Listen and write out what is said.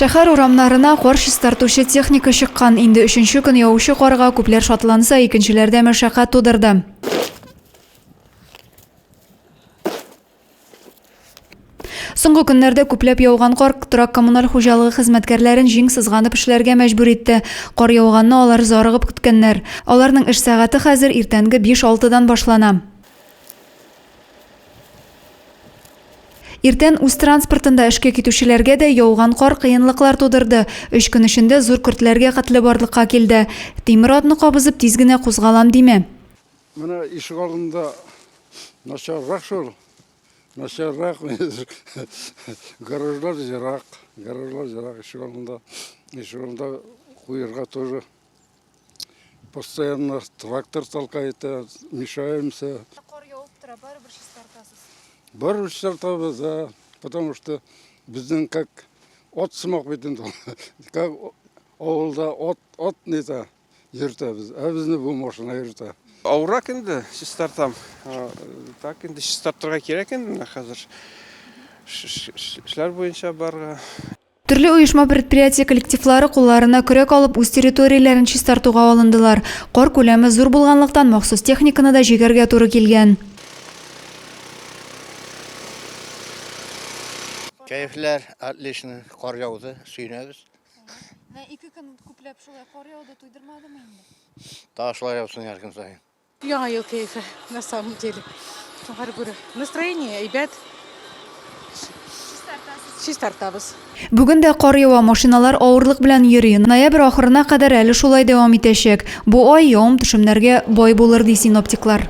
Шәһәр урамнарына кар чистартучы техника чыккан. Инде өченче көн явучы карга күпләр шатланса, икенчеләрдә мәшәкать тудырды. Соңгы көннәрдә күпләп яуган кар торак-коммуналь хуҗалыгы хезмәткәрләрен җиң сызганып эшләргә мәҗбүр итте. Кар яуганны алар зарыгып көткәннәр. Аларның эш сәгате хәзер иртәнге биш-алтыдан башлана. Иртән үз транспортында эшкә китүчеләргә дә яуган кар кыенлыклар тудырды. Өч көн эчендә зур көртләргә хәтле барлыкка килде. Тимер атны кабызып тиз генә кузгалам димә. Менә ишегалдында начаррак шул. Начаррак. Гаражлар ерак. Гаражлар ерак ишегалдында. Ишегалдында куерга тоже Постоянно трактор толкает, мешаемся. Кар явып тора, барыбер чистартасыз. Барыбер чистартабыз, да. Потому что безнең как ат сымак бит инде. Как авылда ат, ат нитә, йөртәбез. Ә безне бу машина йөртә. Авыррак инде чистартам. Так инде чистартырга кирәк инде менә хәзер. Эшләр буенча барырга. Төрле оешма-предприятие коллективлары кулларына көрәк алып үз территорияләрен чистартуга алындылар. Кар күләме зур булганлыктан, махсус техниканы да җигәргә туры килгән. Кәефләр отлично, кар яуды, сөенәбез. Менә ике көн күпләп шулай кар яуды, туйдырмадымы инде? Тагы шулай яусын һәр көн саен. Яңа ел кәефе, на самом деле. Шуңа күрә настроение әйбәт. Чистартабыз. Бүген дә кар ява, машиналар авырлык белән йөри. Ноябрь ахырына кадәр әле шулай дәвам итәчәк. Бу ай явым-төшемнәргә бай булыр, ди синоптиклар.